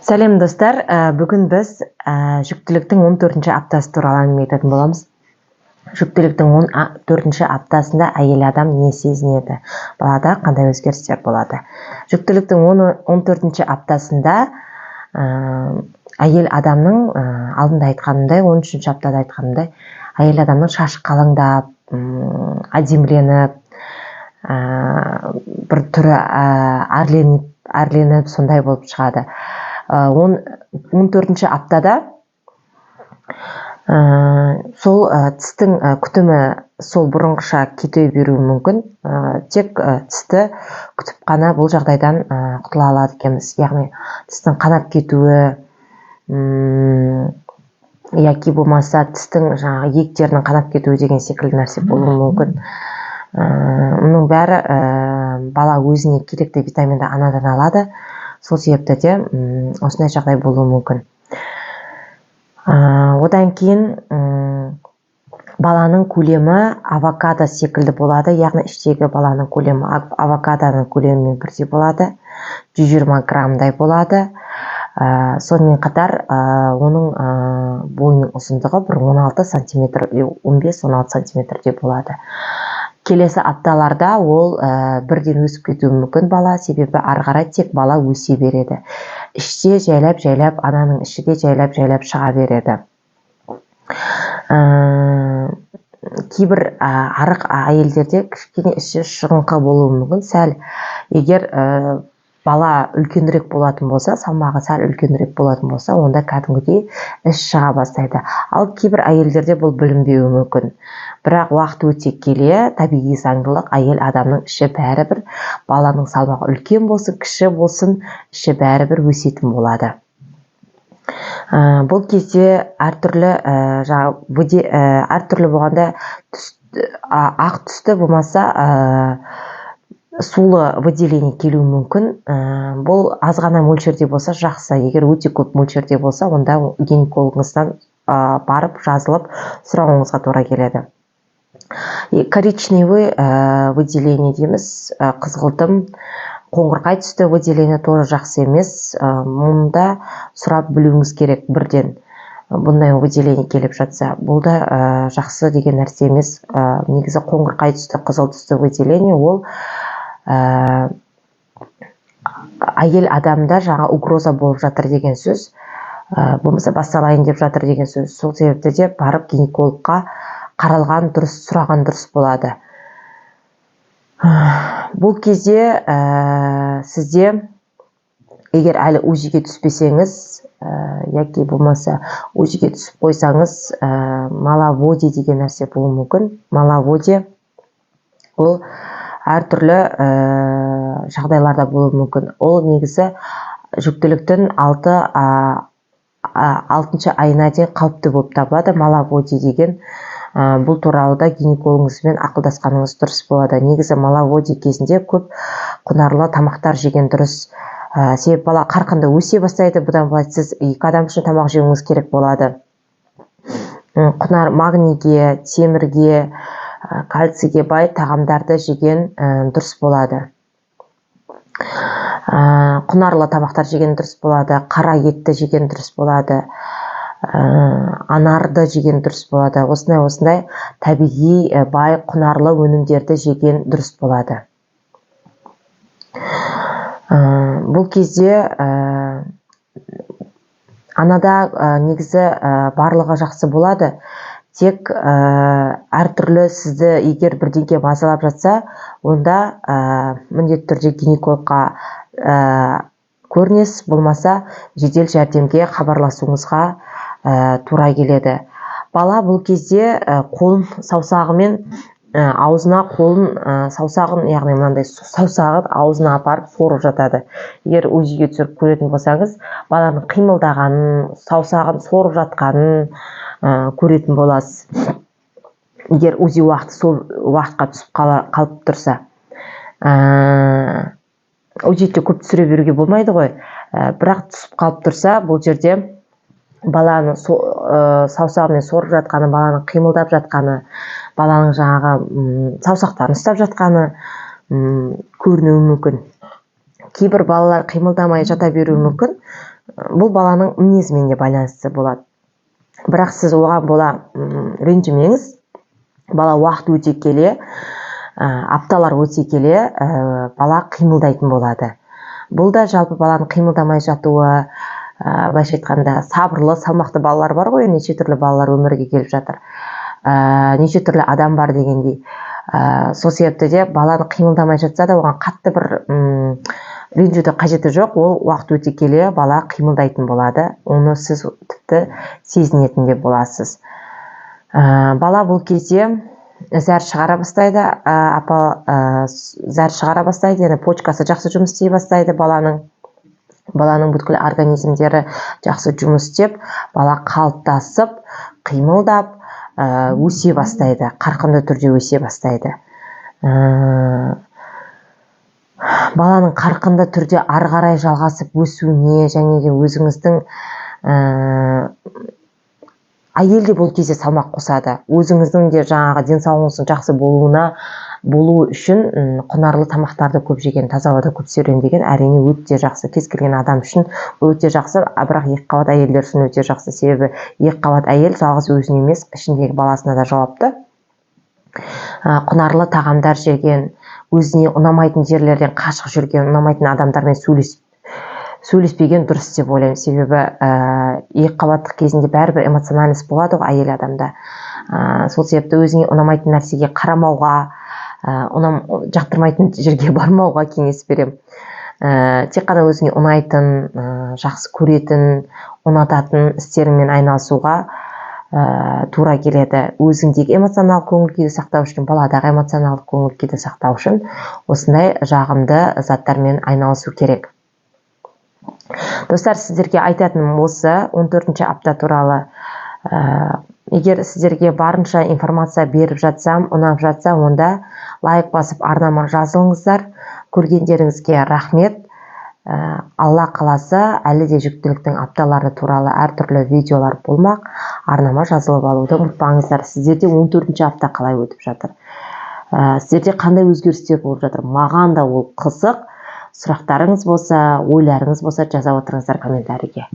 Сәлем, достар! Бүгін біз жүктіліктің 14 аптасы туралы әңгіме айтатын боламыз. Жүктіліктің 14 аптасында әйел адам не сезінеді, балада қандай өзгерістер болады? Жүктіліктің 14 аптасында әйел адамның, алдында айтқанымдай, 13 аптада айтқанымдай, әйел адамның шашы қалыңдап, әдеміленіп, бір түрі әрленіп, сондай болып шығады. 14 аптада сол тістің күтімі сол бұрынғыша кете беруі мүмкін. Тек тісті күтіп қана бұл жағдайдан құтыла алады екенбіз. Яғни тістің қанап кетуі яки болмаса тістің жаңағы иектерінің қанап кетуі деген секілді нәрсе болуы мүмкін. Мұның бәрі, бала өзіне керекті витаминді анадан алады, сол себепті де осындай жағдай болуы мүмкін. Одан кейін баланың көлемі авокадо секілді болады, яғни іштегі баланың көлемі авокадоның көлемімен бірдей болады, 120 граммдай болады. Сонымен қатар оның бойының ұзындығы бір 16 сантиметр, 15-16 сантиметрдей болады. Келесі апталарда ол бірден өсіп кетуі мүмкін бала, себебі ары қарай тек бала өсе береді. Іште жайлап жайлап, ананың іші де жайлап жайлап шыға береді. Кейбір арық әйелдерде кішкене іші шығыңқы болуы мүмкін сәл. Егер бала үлкенірек болатын болса, салмағы сәл үлкенірек болатын болса, онда кәдімгідей іш шыға бастайды. Ал кейбір әйелдерде бұл білінбеуі мүмкін. Бірақ уақыт өте келе, табиғи заңдылық, әйел адамның іші бәрібір, баланың салмағы үлкен болсын, кіші болсын, іші бәрібір өсетін болады. Бұл кезде әртүрлі, жаңағы әртүрлі болғанда түс, ақ түсті болмаса сулы выделение келуі мүмкін. Бұл аз ғана мөлшерде болса жақсы. Егер өте көп мөлшерде болса, онда гинекологыңыздан барып жазылып сұрауыңызға тура келеді. Коричневый выделение дейміз, қызғылтым қоңырқай түсті выделение тоже жақсы емес. Мұнда сұрап білуіңіз керек бірден, бұндай выделение келіп жатса, бұл да жақсы деген нәрсе емес. Негізі қоңырқай түсті, қызыл түсті выделение ол әйел адамда жаңа угроза болып жатыр деген сөз, болмаса басталайын деп жатыр деген сөз. Сол себепті де барып гинекологқа қаралған дұрыс, сұраған дұрыс болады. Бұл кезде сізде, егер әлі УЗИ-ге түспесеңіз яки болмаса УЗИ-ге түсіп қойсаңыз, маловодье деген нәрсе болуы мүмкін. Маловодье ол әртүрлі жағдайларда болуы мүмкін. Ол негізі жүктіліктің 6-шы айына дейін қалыпты болып табылады маловодье деген. Бұл туралы да гинекологыңызбен ақылдасқаныңыз дұрыс болады. Негізі маловодье кезінде көп құнарлы тамақтар жеген дұрыс, себебі бала қарқынды өсе бастайды. Бұдан былай сіз екі адам үшін тамақ жеуіңіз керек болады. Құнар, магнийге, темірге, кальцийге бай тағамдарды жеген дұрыс болады. Құнарлы тамақтар жеген дұрыс болады, қара етті жеген дұрыс болады, анарды жеген дұрыс болады. Осындай осындай табиғи бай құнарлы өнімдерді жеген дұрыс болады. Бұл кезде анада негізі барлығы жақсы болады. Тек әртүрлі сізді егер бірдеңе мазалап жатса, онда міндетті түрде гинекологқа көрінесіз, болмаса жедел жәрдемге хабарласуыңызға тура келеді. Бала бұл кезде қолын саусағымен аузына, қолын, саусағын, яғни мынандай саусағын аузына апарып сорып жатады. Егер УЗИ-ге түсіріп көретін болсаңыз, баланың қимылдағанын, саусағын сорып жатқанын көретін боласыз. Егер УЗИ уақыты сол уақытқа түсіп қалып тұрса. УЗИ-ді көп түсіре беруге болмайды ғой. Бірақ түсіп қалып тұрса, бұл жерде баланы саусағымен сорып жатқаны, баланың қимылдап жатқаны, баланың жаңағы саусақтарын ұстап жатқаны көрінуі мүмкін. Кейбір балалар қимылдамай жата беруі мүмкін. Бұл баланың мінезімен де байланысты болады. Бірақ сіз оған бола ренжімеңіз. Бала уақыт өте келе, апталар өте келе, бала қимылдайтын болады. Бұл да жалпы баланың қимылдамай жатуы, былайша айтқанда, сабырлы, салмақты балалар бар ғой, неше түрлі балалар өмірге келіп жатыр, неше түрлі адам бар дегендей. Сол себепті де баланы қимылдамай жатса да, оған қатты бір ренжудің қажеті жоқ. Ол уақыт өте келе бала қимылдайтын болады, оны сіз тіпті сезінетін де боласыз. Бала бұл кезде зәр шығара бастайды, апа, зәр шығара бастайды, яғни почкасы жақсы жұмыс істей бастайды. Баланың бүткіл организмдері жақсы жұмыс істеп, бала қалыптасып, қимылдап, өсе бастайды, қарқынды түрде өсе бастайды. Баланың қарқынды түрде ары қарай жалғасып өсуіне және де өзіңіздің, әйел де бұл кезде салмақ қосады, өзіңіздің де жаңағы денсаулығыңыздың жақсы болуы үшін құнарлы тамақтарды көп жеген, таза ауада көп серуендеген, әрине, өте жақсы. Кез келген адам үшін өте жақсы, а бірақ екіқабат әйелдер үшін өте жақсы. Себебі екіқабат әйел жалғыз өзіне емес, ішіндегі баласына да жауапты. Құнарлы тағамдар жеген, өзіне ұнамайтын жерлерден қашық жүрген, ұнамайтын адамдармен сөйлеспеген дұрыс деп ойлаймын. Себебі екіқабаттық кезінде бәрібір эмоциональность болады ғой әйел адамда. Сол себепті өзіңе ұнамайтын нәрсеге қарамауға, жақтырмайтын жерге бармауға кеңес беремін. Тек қана өзіңе ұнайтын, жақсы көретін, ұнататын істеріңмен айналысуға тура келеді. Өзіңдегі эмоционалдық көңіл күйді сақтау үшін, баладағы эмоционалдық көңіл күйді сақтау үшін осындай жағымды заттармен айналысу керек. Достар, сіздерге айтатыным осы 14 апта туралы. Егер сіздерге барынша информация беріп жатсам, ұнап жатса, онда лайк басып, арнама жазылыңыздар. Көргендеріңізге рахмет. Алла қаласа, әлі де жүктіліктің апталары туралы әртүрлі видеолар болмақ. Арнама жазылып алуды ұмытпаңыздар. Сіздерде 14 апта қалай өтіп жатыр? Сіздерде қандай өзгерістер болып жатыр? Маған да ол қызық. Сұрақтарыңыз болса, ойларыңыз болса, жаза отырыңыздар комментарийге.